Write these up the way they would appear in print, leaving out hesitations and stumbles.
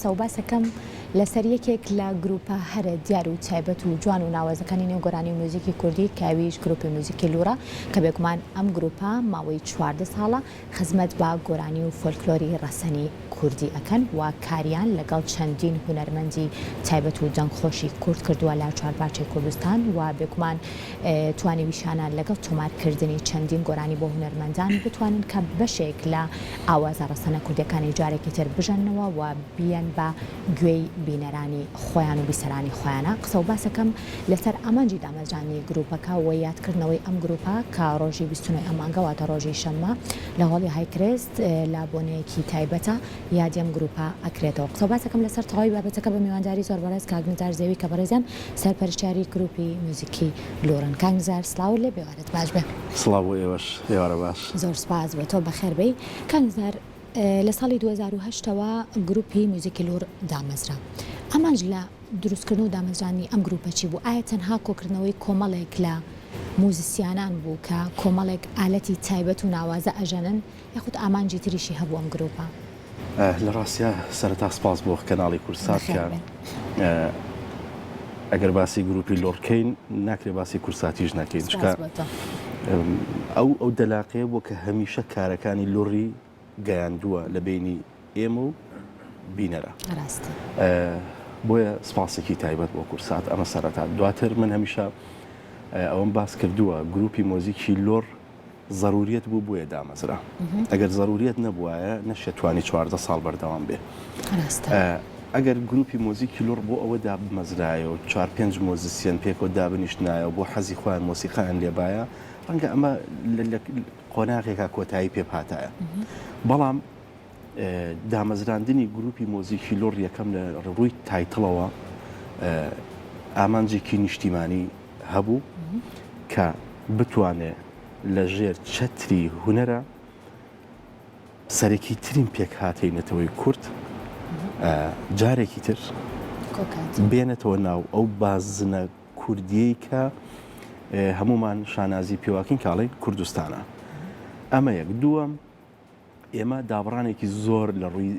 قسە و باسەکەم لەسەر یەکێک لە گروپە هەرە دیار و تایبەت و جوان و ناوازەکانی نێو گۆرانی و میوزیکی کوردی کە ئەویش گروپی میوزیکی لوڕە کە بێگومان ئەم گروپە ماوەی 14 ساڵە خزمەت بە گۆرانی و فۆلکلۆری ڕەسەنی کوردی ئەکەن و کاریان لەگەڵ چەندین هونەرمەندی تایبەت و دەنگخۆشی کورد کردووە لە چوارپارچەی کوردستان و بێگومان توانیویشانە لەگەڵ تۆمارکردنی چەندین گۆرانی بۆ هونەرمەندان بتوانن کە بەشێک لە ئاوازە ڕەسەنە کوردیەکانی جارێکی تر بژەننەوە و بیەن بە گوێی بینەرانی خۆیان و بیسەرانی خۆیانە. قسە و باسەکەم لەسەر ئامانجی دامەزراندنی گروپەکە و یادکردنەوەی ئەم گروپە کە ڕۆژی 29 ئەم مانگە واتە ڕۆژی شەممە لە هۆڵی هایکرێست لە بۆنەیەکی تایبەتە یادی ئەم گروپە ئەکرێتەوە. قسە و باسەکەم لەسەر تەواوی بابەتەکە بە میوانداری زۆر بەڕێز کاک نزار زێوی کە بەڕێزیان سەرپەرشتیاری گروپی میوزیکی لوڕن. کاک نزار سڵاوت لێ بێ ئێوارەت باش بێ. سڵاو بۆ ئێوەش ئێوارە باش. زۆر سوپاس بۆ تۆ بەخێر بێی. کاک نزار لە ساڵی 2008 ەوە گروپی میوزیکی لوڕ دامەزرا. ئامانج لە دروستکردن و دامەزراندنی ئەم گروپە چی بوو؟ ئایا تەنها کۆکردنەوەی کۆمەڵێک لە موزیسیانان بوو کە کۆمەڵێک ئالەتی تایبەت و ناوازە ئەژەنن یاخود ئامانجی تریشی هەبوو ئەم گروپە؟ لە ڕاستیا سەرەتا سپاس بۆ کەناڵی کوردسات کە ئەگەر باسی گروپی لوڕ کەین ناکرێ باسی کوردساتیش نەکەین چونکە ئەو ئەو دەلاقەیە بووە کە هەمیشە کارەکانی لوڕی گەیاندووە لە بینی ئێمە و بینەرە بۆیە سپاسێکی تایبەت بۆ کوردسات ئەمە سەرەتا دواتر من هەمیشە ئەوەم باس کردووە گروپی مۆزیکی لۆڕ زەروریەت بوو بۆیە دامەزرا ئەگەر زەروریەت نەبوایە نەشێتوانی 14 ساڵ بەردەوام بێ ئەگەر گروپی مۆزیکی لوڕ بۆ ئەوە دابمەزرایە و چوار پێنج مۆزیسیەن پێکەوە دابنیشتنایە و بۆ حەزی خۆیان مۆسیقایان لێبایە ڕەنگە ئەمە لە قۆناغێکا کۆتایی پێ بهاتایە بەڵام دامەزراندنی گروپی مۆزیکی لوڕ یەکەم لە ڕووی title ەوە ئامانجێکی نیشتیمانی هەبوو کە بتوانێ لە ژێر چەتری هونەرە سەرەکی ترین پێکهاتەی نەتەوەی کورد جارێکی تر بێنێتەوە ناو ئەو بازنە کوردیەی کە هەمومان شانازی پێواکەین کاڵین کوردستانە ئەمە یەک دووەم ئێمە دابڕانێکی زۆر لە ڕووی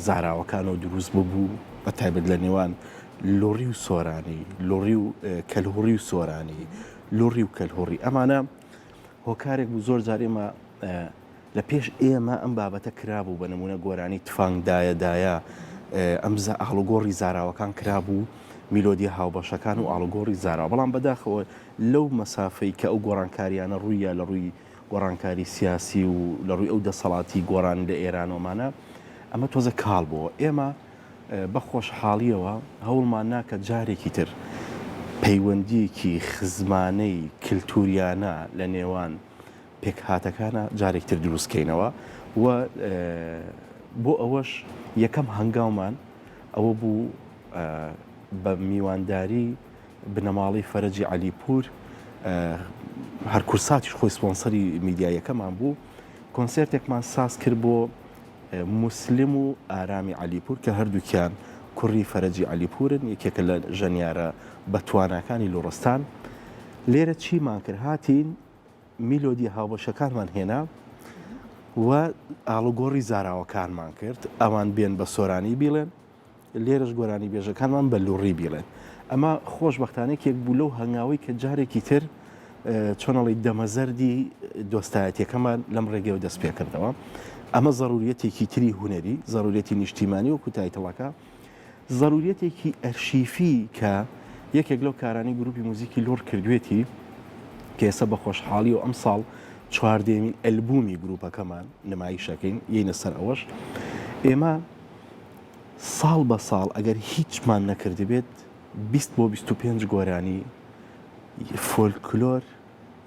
زاراوەکانەوە دروست ببوو بە تایبەت لە نێوان لوڕی و سۆرانی لوڕی و کەلهوڕی و سۆرانی لوڕی و کەلهوڕی ئەمانە هۆکارێک بوو زۆر جار ئێمە لە پێش ئێمە ئەم بابەتە کرابوو بە نمونە گۆرانی تفانگ دایە دایە ئەم ئاڵوگۆڕی زاراوەکان کرابوو میلۆدیە هاوبەشەکان و ئاڵوگۆڕی زاراوە بەڵام بەداخەوە لەو مەسافەی کە ئەو گۆڕانکاریانە ڕوویە لە ڕووی گۆڕانکاری سیاسی و لە ڕووی ئەو دەسەڵاتی گۆڕان لە ئێرانەوەمانە ئەمە تۆزە کاڵ بووە ئێمە بە خۆشحاڵیەوە هەوڵمان نا کە جارێکی تر پەیوەندیەکی خزمانەی کلتوریانە لە نێوان پێکهاتەکانە جارێک تر دروست کەینەوە و بۆ ئەوەش یەکەم هەنگاومان ئەوە بوو بە میوانداری بنەماڵەی فەرەجی عەلیپوور هەر کورساتیش خۆی سپۆنسەری میدیاییەکەمان بوو، کۆنسێرتێکمان ساز کرد بۆ موسلم و ئارامی عەلیپوور کە هەردووکیان کوڕی فەرەجی عەلیپوورن، یەکێکە لە ژەنیارە بەتواناکانی لوڕستان. لێرە چیمان کرد؟ هاتین میلۆدیە هاوبەشەکانمان هێنا و ئاڵوگۆڕی زاراوەکانمان کرد، ئەوان بێن بە سۆرانی بیڵێن، لێرەش گۆرانیبێژەکانمان بە لوڕی بیڵێن. ئەمە خۆشبەختانە یەکێک بوو لەو هەنگاوەی کە جارێکی تر چۆن ئەڵێی دەمەزەردی دۆستایەتیەکەمان لەم ڕێگەیەوە دەست پێکردەوە. ئەمە زەروریەتێکی تری هونەری، زەروریەتی نیشتیمانی وەکو title ەکە، زەروریەتێکی ئەرشیفی کە یەکێک لەو کارانەی گروپی موزیکی لوڕ کردوێتی کە ئێستا بە خۆشحاڵی و ئەمساڵ چواردەیەمین ئەلبومی گروپەکەمان نمایشەکەین یەینە سەر ئەوەش ئێمە ساڵ بە ساڵ ئەگەر هیچمان نەکردبێت 20 بۆ 25 گۆرانی فۆلکلۆر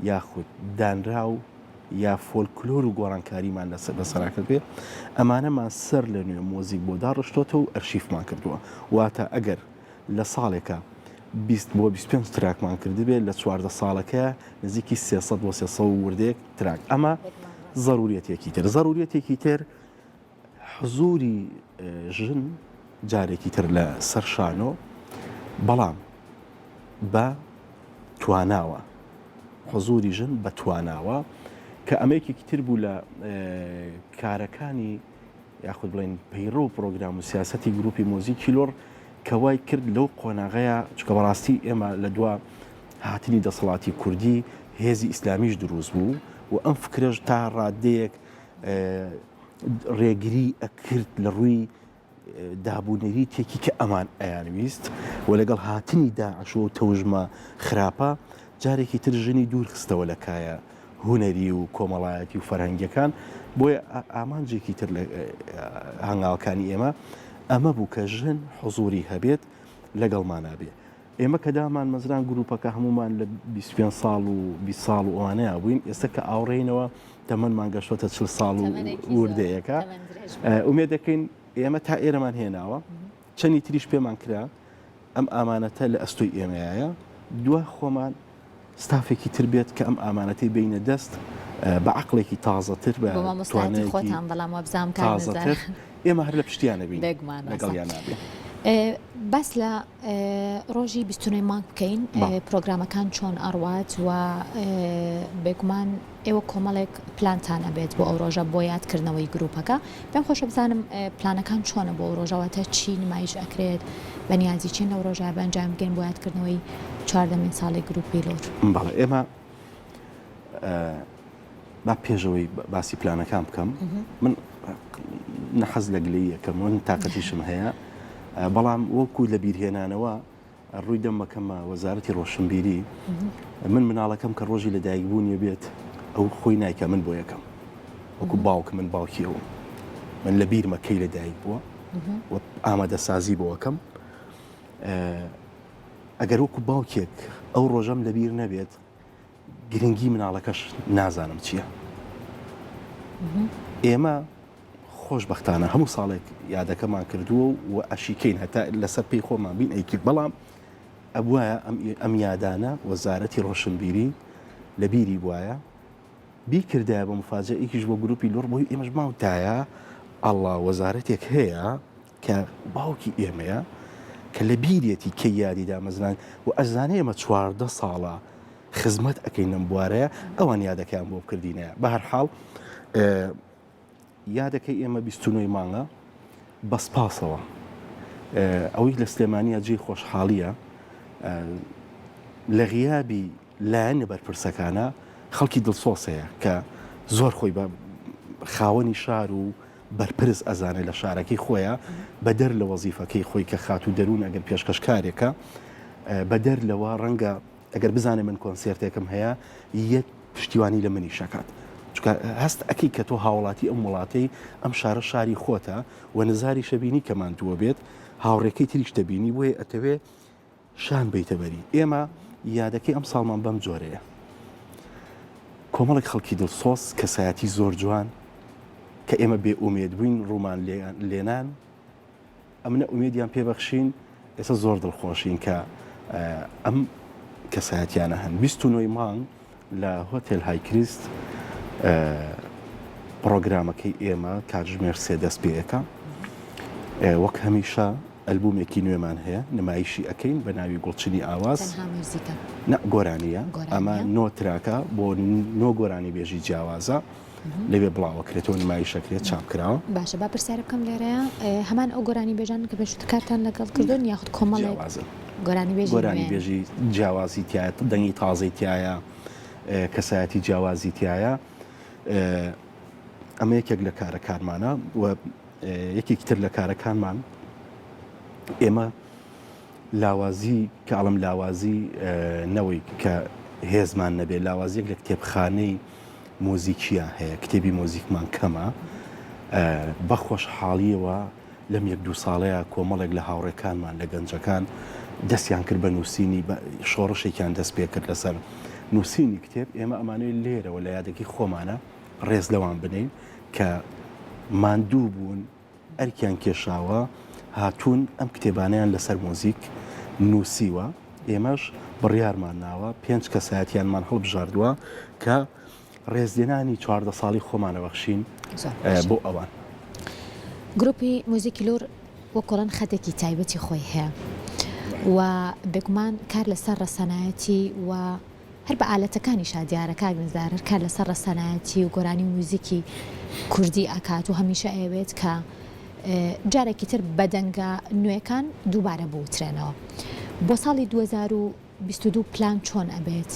یاخود دانراو یا فۆلکلۆر و گۆڕانکاریمان لەسەر بەسەرا کردبێ ئەمانەمان سەر لە نوێ مۆزیک بۆ داڕشتۆتەوە و ئەرشیفمان کردووە واتە ئەگەر لە ساڵێکا 20 بۆ 25 تراکمان کردبێ لە 14 ساڵەکە نزیکی 300 بۆ 300 وردێک تراک ئەمە زەروریەتێکی تر زەروریەتێکی تر حزوری ژن جارێکی تر لە سەر شانۆ بەڵام بە تواناوە حزوری ژن بە تواناوە کە ئەمە یەکێکی تر بوو لە کارەکانی. یاخود بڵێن پەیڕە و پرۆگرام و سیاسەتی گروپی مۆزیکی لوڕ کە وای کرد لەو قۆناغەیە چونکە بەڕاستی ئێمە لە دوا هاتنی دەسەڵاتی کوردی هێزی ئیسلامیش دروست بوو و ئەم فکرەش تا ڕادەیەک ڕێگری ئەکرد لە ڕووی دابونەریتێکی کە ئەمان ئەیانویست و لەگەڵ هاتنی داعش و تەوژمە خراپە جارێکی تر ژنی دوور خستەوە لە کایە هونەری و کۆمەڵایەتی و فەرهەنگیەکان بۆیە ئامانجێکی تر لە هەنگاوەکانی ئێمە ئەمە بوو کە ژن حزوری هەبێت لەگەڵمانا بێ ئێمە کە دامان مەزران گروپەکە هەمومان لە 25 ساڵ و 20 ساڵ و ئەوانەیە بووین ئێستا کە ئاوڕێینەوە تەمەنمان گەشتۆتە 40 ساڵ و وردەیەکە ئومێد دەکەین ئێمە تا ئێرەمان هێناوە چەنی تریش پێمان کرا ئەم ئامانەتە لە ئەستۆی ئێمەیە دوا خۆمان ستافێکی تر بێت کە ئەم ئامانەتەی بینە دەست بە عەقڵێکی تازەتر بە مامۆستایەتی خۆتان بەڵام وابزانم کاک نزار تازەتر ئێمە هەر لە پشتیانە بین بێگومان ڕاستە. لەگەڵیان نابین. باس لە ڕۆژی 29 مانگ بکەین پرۆگرامەکان چۆن ئەڕوات و بێگومان ئێوە کۆمەڵێک پلانتان ئەبێت بۆ ئەو ڕۆژە بۆ یادکردنەوەی گروپەکە پێم خۆشە بزانم پلانەکان چۆنە بۆ ئەو ڕۆژە واتە چی نمایش ئەکرێت بە نیازی چین لەو ڕۆژە بە ئەنجام بگەین بۆ یادکردنەوەی چواردەمین ساڵی گروپی لۆر؟ بەڵێ ئێمە با پێشەوەی باسی پلانەکان بکەم من نەحەز لە گلەییەکەم من تاقەتیشم هەیە بەڵام وەکو لە بیرهێنانەوە ڕووی دەم مەکەمە وەزارەتی ڕۆشنبیری من مناڵەکەم کە ڕۆژی لە دایک بوونیە بێت ئەو خۆی نایکە من بۆ یەکەم وەکو باوک من باوکی ئەوم من لە بیرمە کەی لە دایک بووە و ئامادەسازی بۆ ئەکەم ئەگەر وەکو باوکێک ئەو ڕۆژەم لەبیر نەبێت گرنگی مناڵەکەش نازانم چییە ئێمە خۆشبەختانە هەموو ساڵێک یادەکەمان کردووە و ئەشیکەین هەتا لەسەر پێی خۆمان بین ئەیکرد بەڵام ئەبوایە ئەم یادانە وەزارەتی ڕۆشنبیری لە بیری بواە بیکردایە بە مفاجەئێکیش بۆ گروپی لوڕ بۆی ئێمەش ماوتایە ئەڵا وەزارەتێک هەیە کە باوکی ئێمەیە کە لە بیرێتی کەی یادی دامەزران و ئەزانێ ئێمە 14 ساڵە خزمەت ئەەکەین لەم بوارەیە ئەوان یادەکەیان بۆ بکردینەیە بە هەر حاڵ یادەکەی ئێمە 29 مانگە بە سپاسەوە ئەوەی لە سلێمانیە جێی خۆشحاڵیە لە غیابی لایەنە بەرپرسەکانە خەڵکی دڵسۆز هەیە کە زۆر خۆی بە خاوەنی شار و بەرپرس ئەزانێت لە شارەکەی خۆیە بەدەر لە وەزیفەکەی خۆی کە خاتوو دەروون ئەگەر پێشکەشکارێکە بەدەر لەوە ڕەنگە ئەگەر بزانێ من کۆنسێرتێکم هەیە یەت پشتیوانی لە منیش ئەکات چونکە هەست ئەکەی کە تۆ هاوڵاتی ئەم وڵاتەی ئەم شارە شاری خۆتە و نزاریشە بینی کە ماندووە بێت هاوڕێکەی تریش دەبینی بۆیە ئەتەوێ شان بیتە بەری ئێمە یادەکەی ئەم ساڵمان بەم جۆرەیە کۆمەڵێک خەڵکی دڵسۆز کەسایەتی زۆر جوان کە ئێمە بێ ئومێد بووین ڕوومان لێنان ئەمنە ئومێدیان پێ بەخشین، ئێستا زۆر دڵخۆشین کە ئەم کەسایەتیانە هەن. 29 ی مانگ لە هۆتێل هایکریست پڕۆگرامەکەی ئێمە کاتژمێر سێ دەست پێ ئەکا. وەک هەمیشە ئەلبومێکی نوێمان هەیە نمایشی ئەکەین بە ناوی گوڵچنی ئاواز. تەنها میوزیکە؟ نا گۆرانییە. ئەمە نۆ تراکە بۆ نۆ گۆرانیبێژی جیاوازە. لەوێ بڵاوەکرێتەوە نمایشەکرێت چاپ کراوە. باشە با پرسیارە بکەم لێرەیا هەمان ئەو گۆرانی بێژانن کە پێشووتر کارتان لەگەڵ کردوون یاخود کۆمەڵێک جیاوازن گۆرانی بێژی گۆرانی بێژی جیاوازی تایە دەنگی تازەی تایە کەسایەتی جیاوازی تایە ئەمە یەکێک لە کارەکانمانە و یەکێکی تر لە کارەکانمان ئێمە لاوازی کە ئەڵێم لاوازی نەوەی کە هێزمان نەبێ لاوازیەک لە کتێبخانەی مۆزیکیە هەیە کتێبی مۆزیکمان کەمە بە خۆشحاڵیەوە لەم یەک دوو ساڵەیە کۆمەڵێک لە هاوڕێکانمان لە گەنجەکان دەستیان کرد بە نووسینی شۆڕشێکیان دەست پێ کرد لەسەر نووسینی کتێب ئێمە ئەمانەوێت لێرەوە لە یادەکەی خۆمانە ڕێز لەوان بنین کە ماندوو بوون ئەرکیان کێشاوە هاتوون ئەم کتێبانەیان لەسەر مۆزیک نووسیوە، ئێمەش بڕیارمان ناوە پێنج کەسایەتیانمان هەڵبژاردووە کە ڕێزلێنانی 14 ساڵی خۆمانە بەخشین بۆ ئەوان. گروپی موزیکی لور وەک کۆڵن خەتێکی تایبەتی خۆی هەیە و بێگومان کار لەسەر ڕەسەنایەتی و. هەر بە ئالەتەکانیشا دیارە کاک نزار هەر کار لەسەر ڕەسەنایەتی و گۆرانی و موزیکی کوردی ئەکات و هەمیشە ئەیەوێت کە جارێکی تر بە دەنگە نوێکان دووبارە بوترێنەوە. بۆ ساڵی 2022 پلان چۆن ئەبێت؟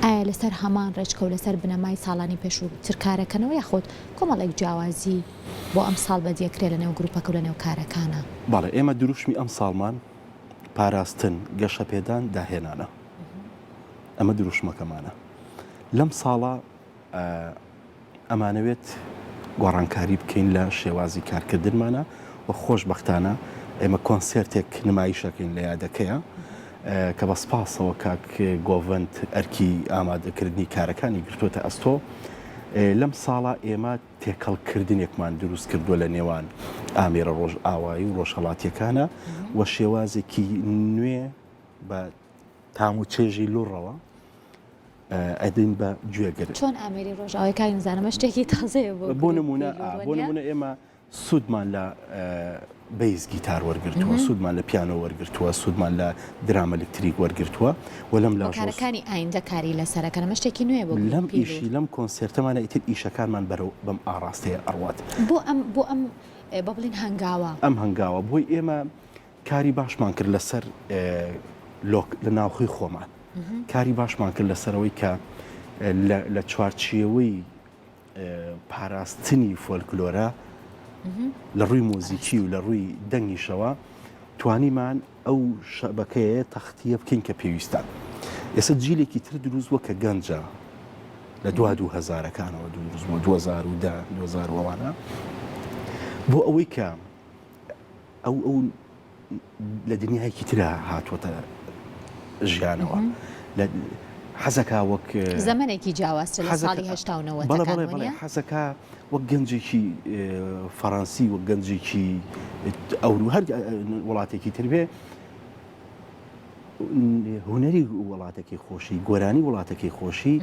ئایا لەسەر هەمان ڕێچکە و لەسەر بنەمای ساڵانی پێشووتر کارەکەنەوە یاخود کۆمەڵێک جیاوازی بۆ ئەمساڵ بەدیەکرێ لەنێو گروپەکە و لەنێو کارەکانا؟ بەڵێ ئێمە دروشمی ئەمساڵمان پاراستن، گەشەپێدان، داهێنانە. ئەمە دروشمەکەمانە. لەم ساڵە ئەمانەوێت گۆڕانکاری بکەین لە شێوازی کارکردنمانە و خۆشبەختانە ئێمە کۆنسێرتێک نمایشەکەین لە یادەکەیە کە بە سپاسەوە کاک گۆڤەند ئەرکی ئامادەکردنی کارەکانی گرتووەتە ئەستۆ. لەم ساڵە ئێمە تێکەڵکردنێکمان دروست کردووە لە نێوان ئامێرە ڕۆژئاوایی و ڕۆژهەڵاتیەکانە و شێوازێکی نوێ بە تام و چێژی لوڕەوە ئەدەین بە گوێگر. چۆن ئامێری ڕۆژئاوای کاک نزار ئەمە شتێکی تازەیە بۆ بۆ نمونە بۆ نمونە ئێمە سوودمان لە bass guitar وەرگرتووە سوودمان لە پیانۆ وەرگرتووە سوودمان لە درام ئەلکتریک وەرگرتووە و لەم لاش کارەکانی ئایندە کاری لەسەرەکەن ئەمە شتێکی نوێ بۆ لەم ئیشی لەم کۆنسێرتەمانە ئیتر ئیشەکانمان بەرەو بەم ئاڕاستەیە ئەڕوات بۆ ئەم بۆ ئەم بە بڵین هەنگاوە ئەم هەنگاوە بۆی ئێمە کاری باشمان کرد لەسەر لۆک لە ناوخۆی خۆمان کاری باشمان کرد لەسەرەوەی کە لە چوارچێوەی پاراستنی فۆلکلۆرە لە ڕووی مۆزیکی و لە ڕووی دەنگیشەوە توانیمان ئەو شەبەکەیە تەختیە بکەین کە پێویستە ئێستا جیلێکی تر دروست بووە کە گەنجە لە دوا دوو هەزارەکانەوە دروست بووە 2010 2000 ئەوانە بۆ ئەوەی کە ئەو ئەو لە دنیایەکی ترا هاتووەتە ژیانەوە لە حەزەکا وەک زەمەنێکی جیاوازتر لە ساڵی هەشتا و نەوەتەکان وەنیە؟ حەزەکا وەک گەنجێکی فەڕەنسی وەک گەنجێکی ئەورو هەر وڵاتێکی تر بێ هونەری وڵاتەکەی خۆشی گۆرانی وڵاتەکەی خۆشی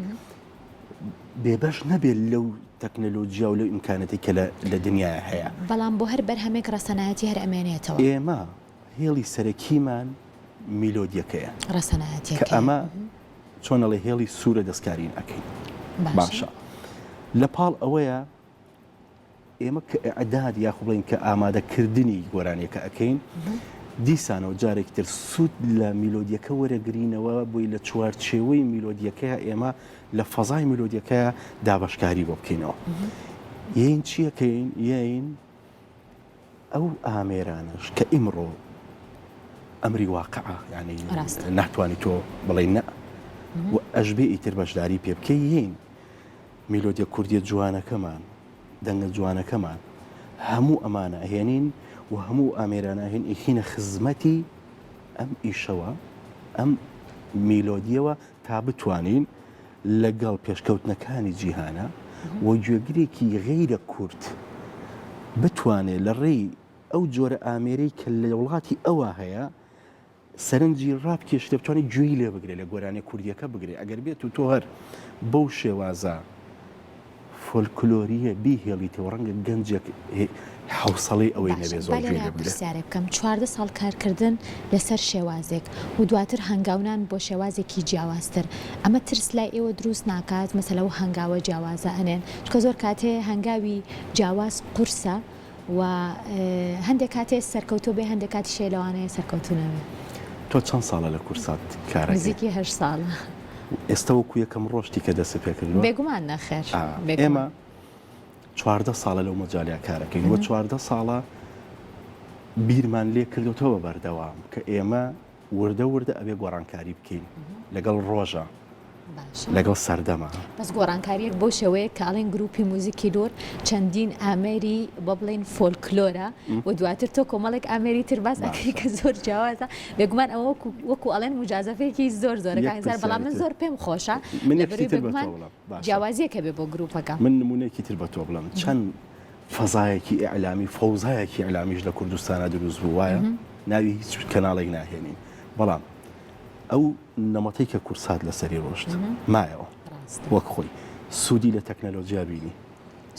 بێبەش نەبێت لەو تەکنەلۆجیا و لەو ئیمکانەتی کە لە دنیایا هەیە. بەڵام بۆ هەر بەرهەمێک ڕەسەنایەتی هەر ئەمێنێتەوە. ئێمە هێڵی سەرەکیمان میلۆدیەکەیە. ڕەسەنایەتیەکەیە. کە ئەمە چۆن ئەڵێ هێڵی سوورە دەستکاری ناکەین. باشە. لە پاڵ ئەوەیە ئێمە کە ئیعداد یاخۆ بڵێین کە ئامادەکردنی گۆرانیەکە ئەکەین دیسانەوە جارێکی تر سوود لە میلۆدیەکە وەرەگرینەوە بۆی لە چوارچێوەی میلۆدیەکەیە ئێمە لە فەزای میلۆدیەکەیە دابەشکاری بۆ بکەینەوە یین چیەکەین یین ئەو ئامێرانەش کە ئیمڕۆ ئەمری واقعە یعنی ناتوانانی تۆ بڵێ نە و ئەشبێ ئیتر بەشداری پێ بکەی یین میلۆدیە کوردیە جوانەکەمان، دەنگە جوانەکەمان، هەموو ئەمانە ئەهێنین و هەموو ئامێرانە ئەهێن ئیخینە خزمەتی ئەم ئیشەوە، ئەم میلۆدیەوە تا بتوانین لەگەڵ پێشکەوتنەکانی جیهانە و گوێگرێکی غەیرە کورد بتوانێ لە ڕێی ئەو جۆرە ئامێرەی کە لە وڵاتی ئەوە هەیە سەرنجی ڕابکێشرێ بتوانێت گوێی لێ بگرێ لە گۆرانیە کوردیەکە بگرێ ئەگەر بێت و تۆ هەر بەو شێوازە فۆلکلۆریە بیهێڵیتەوە ڕەنگە گەنجێک حەوسەڵەی ئەوەی باشە نەبێ با زۆر گوێی لێرە لێ بگرێ. پرسیارێک بکەم 14 ساڵ کارکردن لەسەر شێوازێک و دواتر هەنگاونان بۆ شێوازێکی جیاوازتر ئەمە ترس لای ئێوە دروست ناکات مەسەلە ئەو هەنگاوە جیاوازە ئەنێن چونکە زۆر کات هەیە هەنگاوی جیاواز قورسە و هەندێک کات هەیە سەرکەوتوو بێ هەندێک کاتیش هەیە لەوانەیە سەرکەوتوو نەبێ. تۆ چەند ساڵە لە کوردسات کارەکەی؟ نزیکی هەشت ساڵە. ئێستا وەکو یەکەم ڕۆژتی کە دەستت پێکردووە؟ بێگومان نەخێر. ئێمە 14 ساڵە لەو مەجالیا کارەکەین و 14 ساڵە بیرمان لێ کردوتەوە بەردەوام کە ئێمە وردە وردە ئەبێ گۆڕانکاری بکەین لەگەڵ ڕۆژە لەگەڵ سەردەمە. بەس گۆڕانکاریەک بەو شێوەیە کە ئەڵێن گروپی موزیکی لوڕ چەندین ئامێری بۆ بڵێین فۆلکلۆرە و دواتر تۆ کۆمەڵێک ئامێری تر باس ئەکەی کە زۆر جیاوازە بێگومان ئەوە وەکو وەکو ئەڵێن موجازەفەیەکی زۆر زۆرە کاک نزار بەڵام من زۆر پێم خۆشە من یەک لەبەرئەوەی شتی تر بە تۆ بێگومان بڵێم باشە جیاوازیەک هەبێ بۆ گروپەکە. من نمونەیەکی تر بە تۆ بڵێم چەند فەزایەکی ئیعلامی فەوزایەکی ئیعلامیش لە کوردستانا دروست بوو وایە ناوی هیچ کەناڵێک ناهێنین بەڵام ئەو نەمەتەی کە کوردسات لەسەری ڕۆشت مایەوە وەک خۆی سوودی لە تەکنەلۆجیا بینی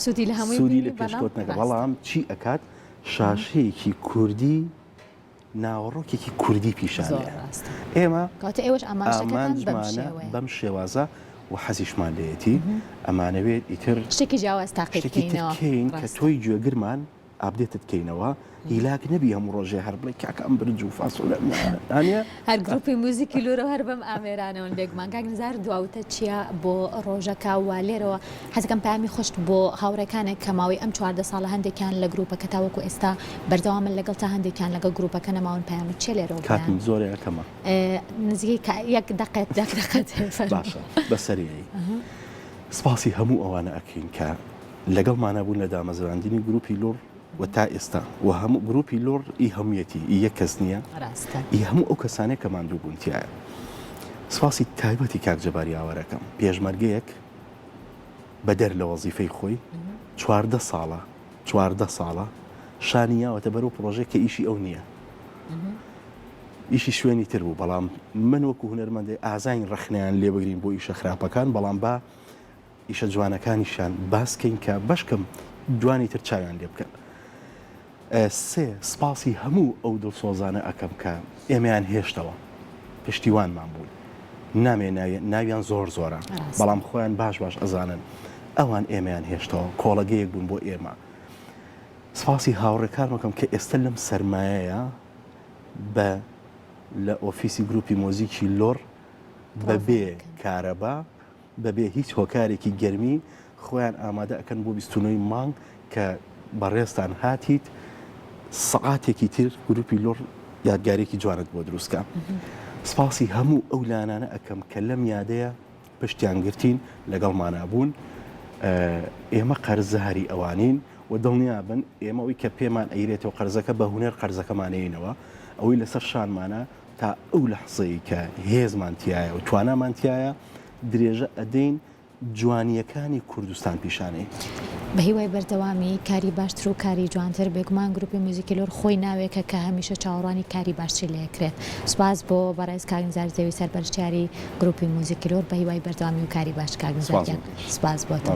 سوودی لە هەمووی سوودی لە پێشکەوتنەکە بەڵام چی ئەکات شاشەیەکی کوردی ناوەڕۆکێکی کوردی پیشانەیە. ئێمە کەواتە ئێوەش ئامانجەکەتان بەم ئامانجمانە شێوەیە. بەم شێوازە و حەزیشمان لێیەتی ئەمانەوێت ئیتر شتێکی جیاواز تاقی شتێکی تر بکەینەوە. کەین کە ڕاستە. تۆی گوێگرمان update ت کەینەوە هیلاک نەبی هەموو ڕۆژێ هەر بڵێ کاکە ئەم برنج و فاسۆلە ئەمانە هەر گروپی موزیکی لورە و هەر بەم ئامێرانەوەن بێگومان کاک نزار دواوتە چییە بۆ ڕۆژەکە و لێرەوە حەزەکەم پەیامی خۆشت بۆ هاوڕێکانێک کە ماوەی ئەم 14 ساڵە هەندێکیان لە گروپەکە تاوەکو ئێستا بەردەوامن لەگەڵ تا هەندێکیان لەگەڵ گروپەکە نەماون پەیامت چیە لێرەوە بۆیان؟ کاتم زۆرە یا کەمە؟ نزیکەی یەک دەقێت یەک دەقەت فەرموو. باشە بە سەریعی سپاسی هەموو ئەوانە ئەکەین کە لەگەڵمانا بوون لە دامەزراندنی گروپی لوڕ و تا ئێستا و هەموو گروپی لوڕ ئی هەموویەتی ئی یەک کەس نییە ڕاستە. ئی هەموو ئەو کەسانەیە کە ماندوو بوون تیایا. سپاسی تایبەتی کاک جەبار یاوەر ئەکەم پێشمەرگەیەک بەدەر لە وەزیفەی خۆی 14 ساڵە 14 ساڵە شانی یاوەتە بەرەو پڕۆژەیەک کە ئیشی ئەو نییە ئیشی شوێنی تر بوو بەڵام من وەکو هونەرمەندێک ئازاین ڕەخنەیان لێ بگرین بۆ ئیشە خراپەکان بەڵام با ئیشە جوانەکانیشیان باس کەین کە بەشکەم دوانی تر چاویان لێ بکەن. سێ، سپاسی هەموو ئەو دڵسۆزانە ئەکەم کە ئێمەیان هێشتەوە، پشتیوانمان بوون. نامەوێ ناویان زۆر زۆرە، بەڵام خۆیان باش باش ئەزانن ئەوان ئێمەیان هێشتەوە، کۆڵەگەیەک بوون بۆ ئێمە. سپاسی هاوڕێکانم ئەکەم کە ئێستە لەم سەرمایەیە بە لە ئۆفیسی گروپی مۆزیکی لۆڕ بەبێ کارەبا، بەبێ هیچ هۆکارێکی گەرمی خۆیان ئامادە ئەکەن بۆ 29 ی مانگ کە بەڕێزتان هاتیت سەعاتێکی تر گروپی لوڕ یادگارێکی جوانت بۆ دروست کە. سپاسی هەموو ئەو لایەنانە ئەکەم کە لەم یادەیە پشتیان گرتین لەگەڵمانا بوون ئێمە قەرزاری ئەوانین و دڵنیابن ئێمە ئەوی کە پێمان ئەیرێتەوە قەرزەکە بە هونەر قەرزەکەمان ئەیەینەوە ئەوەی لەسەر شانمانە تا ئەو لەحزەی کە هێزمان تیایە و توانامان تیایە درێژە ئەدەین جوانییەکانی کوردستان پیشانەین. بە هیوای بەردەوامی کاری باشتر و کاری جوانتر، بێگومان گروپی میوزیکی لۆر خۆی ناوێکە کە هەمیشە چاوەڕوانی کاری باشتری لێ ئەکرێت. سوپاس بۆ بەڕێز کاک نزار زێوی سەرپەرشتیاری گروپی موزیکی لۆر، بە هیوای بەردەوامی و کاری باش کاک نزار سوپاس گیان. بۆ تۆش. سوپاس بۆ تۆ.